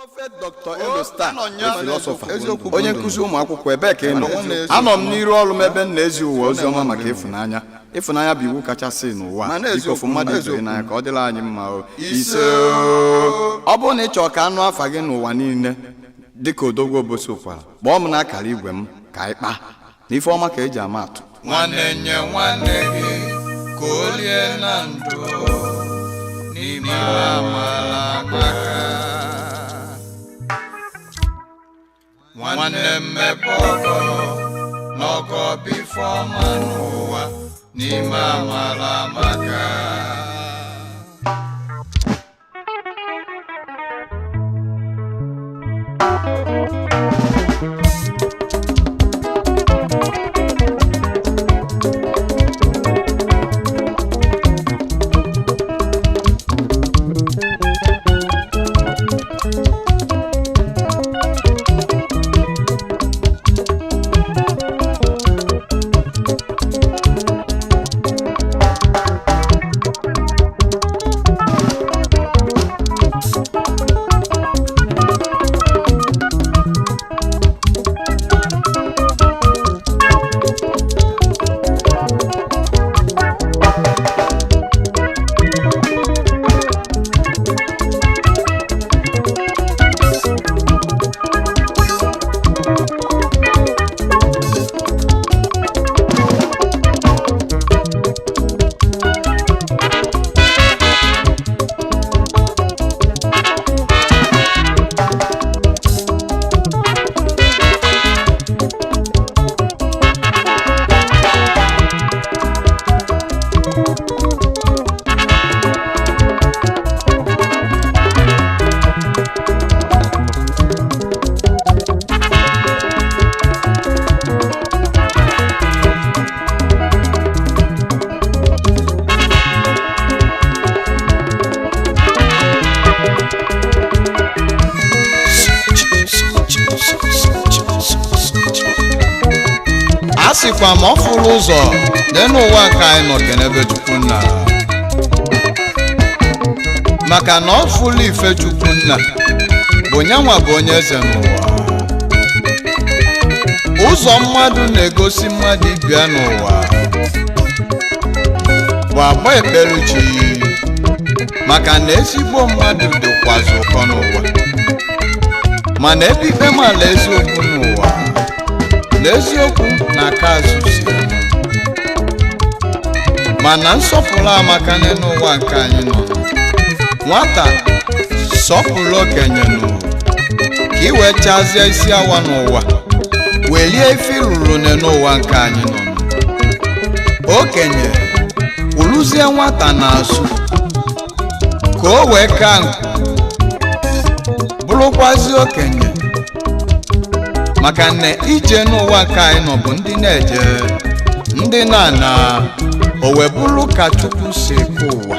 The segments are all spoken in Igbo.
Prophet Dr. Elo Star, Anọ a philosopher, Eziokwu bụ onye ndụ. nkụzi ụmụ akwụkwọ, ebee ka ị nọ? Nwanne eziokwu. Anọ m n'iru ọrụ m ebe m na-ezi ụwa ozi ọma maka ịfụnanya. Ịfụnanya bụ iwu kachasị n'ụwa. Mana Biko, eziokwu, fụ mmadụ ibe gị eziokwu. n'anya ka ọ dịrị anyị mma o. Ise. Ise. Ọ bụrụ na ị chọrọ ka anụ afa gị n'ụwa niile dịka Odogwu Obosi Ụkwara, kpọọ m n'akara igwe m ka anyị kpaa na ife ọma ka eji ama atụ. Nwanne nye nwanne gị ka o lie na ndụ n'ime amala aka. Nwanne mmepe ọgọ n'ọgọ bifo ọma n'ụwa n'ime amala maka. A sịkwa ma ọ fụrụ ụzọ dị n'ụwa nke anyị nọ kenebe Chukwu nna, maka na ọ fụlụ ife Chukwu nna bụ nyanwa bụ onye eze n'ụwa. Ụzọ mmadụ na-egosi mmadụ ibia n'ụwa bụ agba ekpere chi, maka na ezigbo mmadụ dịkwazị ụkọ n'ụwa, mana ebe ikpe mala eziokwu n'ụwa n'eziokwu na aka azụ si, mana nsọpụrụ amaka n'ụwa nke anyị nọ. Nwata sọpụrụ okenye nụ ka ị wee chazie isi awa n'ụwa, welie ife ịlụrụ n'ụwa nke anyị nọ. Okenye kwụrụzie nwata n'azụ ka o wee kaa nku bụrụkwazie okenye, maka na ije n'ụwa nke anyị nọ bụ ndị na-eje ndị na-ana, o wee bụrụ ka Chukwu si ke ụwa.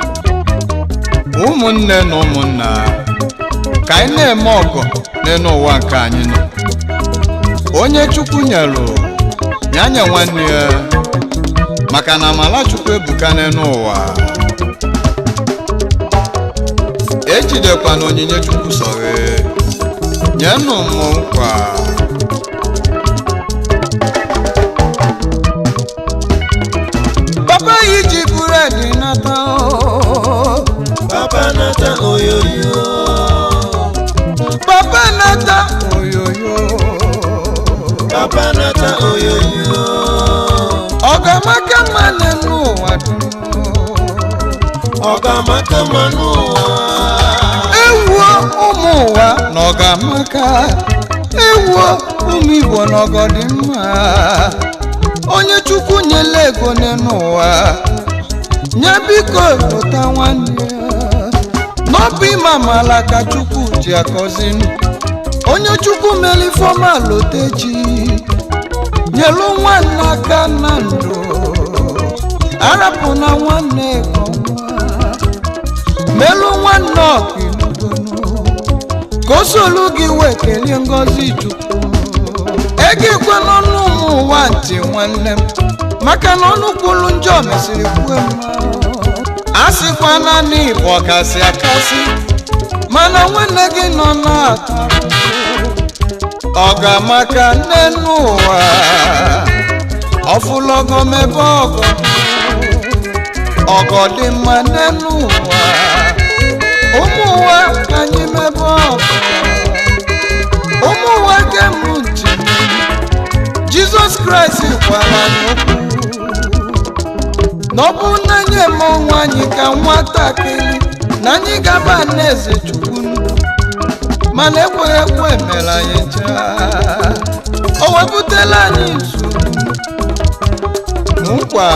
Ụmụnne na ụmụnna, ka anyị na-eme ọgọ n'elu ụwa nke anyị nọ. Onye Chukwu nyelu ya nye nwanne ya, maka na amala Chukwu ebuka n'elu ụwa. Ejidekwana onyinye Chukwu sọrọ, nyenụ m nkwa. Papa yi ji búrẹ́dì nata o. Papa nata oyoyo. Papa nata oyoyo. Papa nata oyoyo. Ọ̀gàmaka mma nínú ụwa dum. Ọ̀gàmaka mma n'ụwa. Ewuo ụmụ ụwa na ọ̀gàmaka. Ewuo ụmụ Igbo na ọgọ dị mma. Onye Chukwu nyela ego n'elu ụwa, nye biko lụta nwanne ya. N'ọbụ ime amala ka Chukwu ji akọzinu. Onye Chukwu mere ifeọma lotechi, nyelu nwanne aka na ndụ, arapụna nwanne ka ọnwa melu nwanne ọkilugonu ka o solu gị wee kelee ngọzi Chukwu. Ego ikwe n'ọnụ ụmụ ụwa ntị nwanne m, maka na ọnụ kwuru njọ mesịrị kwue mma. A sịkwana na ịbụ ọkasị akasị, Mana nwanne gị nọ na-ata ahụhụ. Ọ ga-amaka nne n'ụwa ọfụlọgọ mebe ọgọ, ọgọ dị mma nne n'ụwa. Ụmụ ụwa, ka anyị mebe ọgọ. Ụmụ ụwa, gee m ntị. Jizọs Kraịst gwara anyị okwu na ọ bụ na anyị eme onwe anyị ka nwatakịrị, na anyị ga-aba n'eze Chukwu. Mana ekweghị ekwe mere anyị ncha, o wepụtala anyị nsogbu. Nkwa.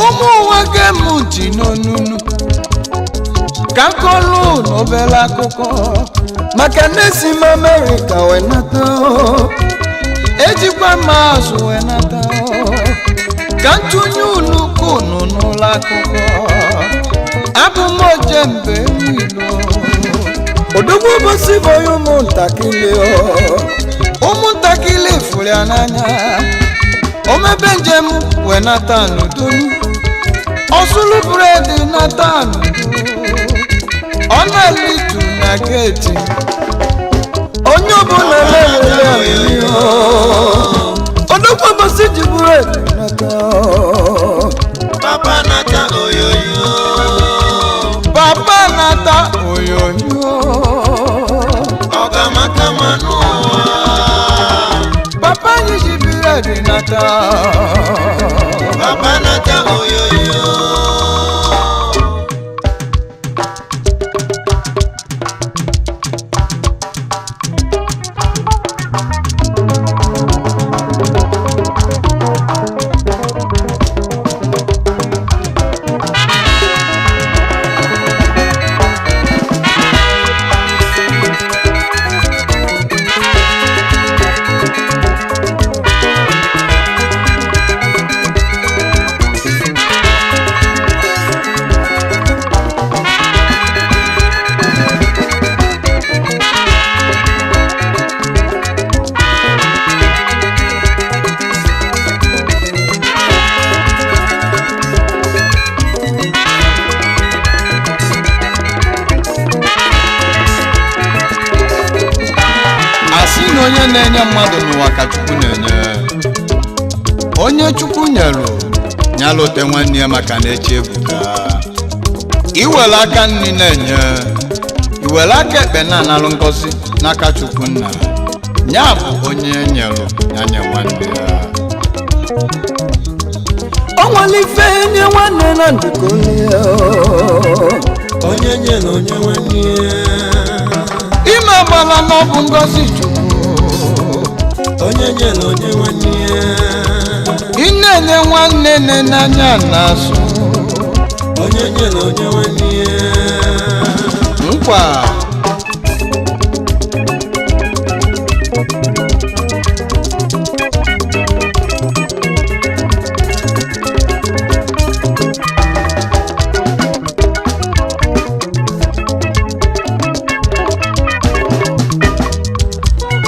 Ụmụ ụwa, gee m ntị n'onunu ka nkọlụ n'obere akụkọ, maka na esi m Amerịka wee nata, ejikwa m azụ wee nata ka ntụnye unu unu n'ụlọ akụkọ. Abụ m ojembe ilo. Odogwu Ụbọchị bụ onye ụmụntakịrị. Ụmụntakịrị fụrụ ya n'anya. O mebe njem wee nata n'udo, ọsụlụ bread nata n'udo. Ọ na-elitu na gate, onye ọbụla na-ewere ya. Odogwu Ụbọchị ji bread nata. Papa nata oyoyo. Papa nata oyoyo. Ọgamaka manụ ụwa. Papa anyị ji bread nata. Papa nata oyoyo. Asị na onye na-enye mmadụ n'ụwa ka Chukwu na-enye. Onye Chukwu nyere ya lụte nwanne ya, maka na echi ebuka. Iwere aka nri na-enye, iwere aka ekpe na-analụ ngọzi n'aka Chukwu nna ya. Bụ onye nyelụ ya nye nwanne ya. O nwere ife nye nwanne na ndụkọ ya. Onye nyere onye nwanne ya. Ime agbala na ọ bụ ngọzi Chukwu. Onye nyere onye nwanne ya. Ị na-enye nwanne nne n'anya n'azụ. Onye nyere onye nwanne ya. Nkwa.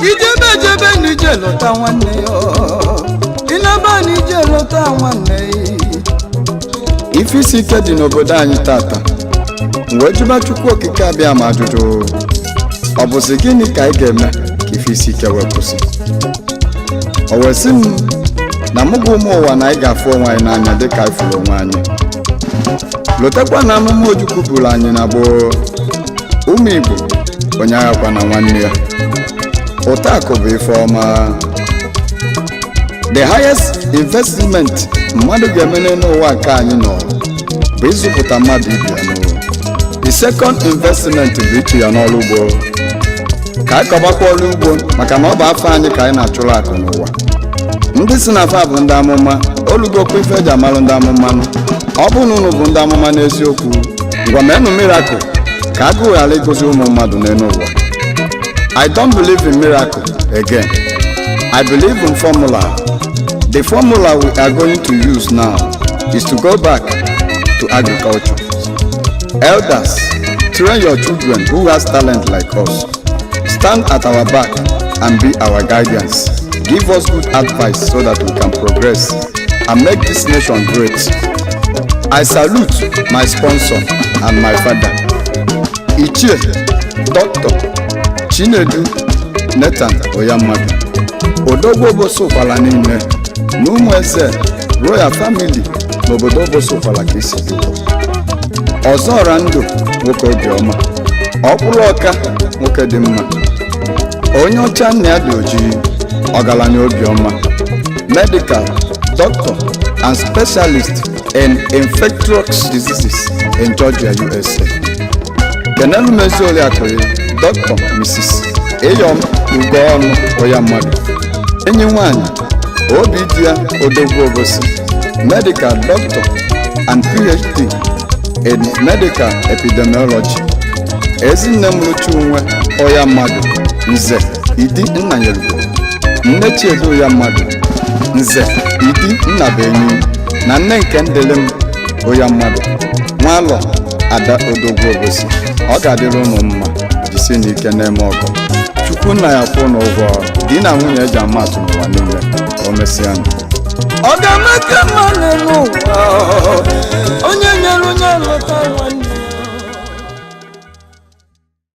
Ijebe ejebe na ije lọta nwanne ya, ịnaba na ije lọta nwanne ya. Ife isi ike dị n'obodo anyị tata. M wee jụba Chukwu Okike abịa ma ajụjụ, ọ bụzi gịnị ka anyị ga-eme ka ife isi ike wee kwụsị? O wee sị m na mụ bụ ụmụ ụwa na anyị ga-afụ onwe anyị n'anya dịka anyị fụrụ onwe anyị. Lotekwa na amụma Ojukwu buru anyị na gboo. Ụmụ Igbo, onye aghakwa na nwanne ya. Ụtọ akụ bụ ife ọma. The highest investment mmadụ ga-eme n'ụwa nke anyị nọ bụ ịzụpụta mmadụ ibe ya n'ụwa. The second investment bụ ịtụ ya n'ọrụ ugbo, ka anyị kọbakwa ọrụ ugbo, maka na ọ bụ afọ anyị ka anyị na-achụrụ akụ n'ụwa. Ndị si na fa bụ ndị amụma, olugokwa ife eji amalụ ndị amụma nụ. Ọ bụ na unu bụ ndị amụma n'eziokwu, ngwa meenụ miracle ka agụụ ghara ịgụzi ụmụ mmadụ n'elu ụwa. I don't believe in miracle again. I believe in formula. The formula we are going to use now is to go back to agriculture. Elders, train your children who has talent like us. Stand at our back and be our guidance. Give us good advice so that we can progress and make this nation great. I salute my sponsor and my father, Ichie Dr. Chinedu Nathan Oyamadu, Odogwu Obosi Ụkwala niile na ụmụ eze Royal Family n'obodo Obosi Ụkwala ka isi bido. Ọzọra ndụ nwoke obiọma, ọkpụrụ ọka nwoke dị mma, onye ọcha nna ya dị ojii, ọgaranya obiọma, medical doctor and specialist in infectious diseases in Georgia, USA. Kenelu m ezi oriakụ ya, Dr. Mrs. Iyom Ugoọnụ Oyamadu, enyi nwanyị obi di ya, Odogwu Obosi, medical doctor and PhD in medical epidemiology. Ezinne m Ruchunwe Oyamadu, Nze Idi Nnanyelugo, nne Chiedu Oyamadu, Nze Idi Nnabenyi na nne nke ndele m Oyamadu, nwalọ ada Odogwu Obosi. Ọ ga-adịrị ụnụ mma. Jisie n'ike na-eme ọgọ. Chukwu nna ya kwụ n'ụgwọ di na nwunye eji ama atụ n'ụwa niile. Ka o mesịa. Ọ ga-eme ka mma n'elu ụwa.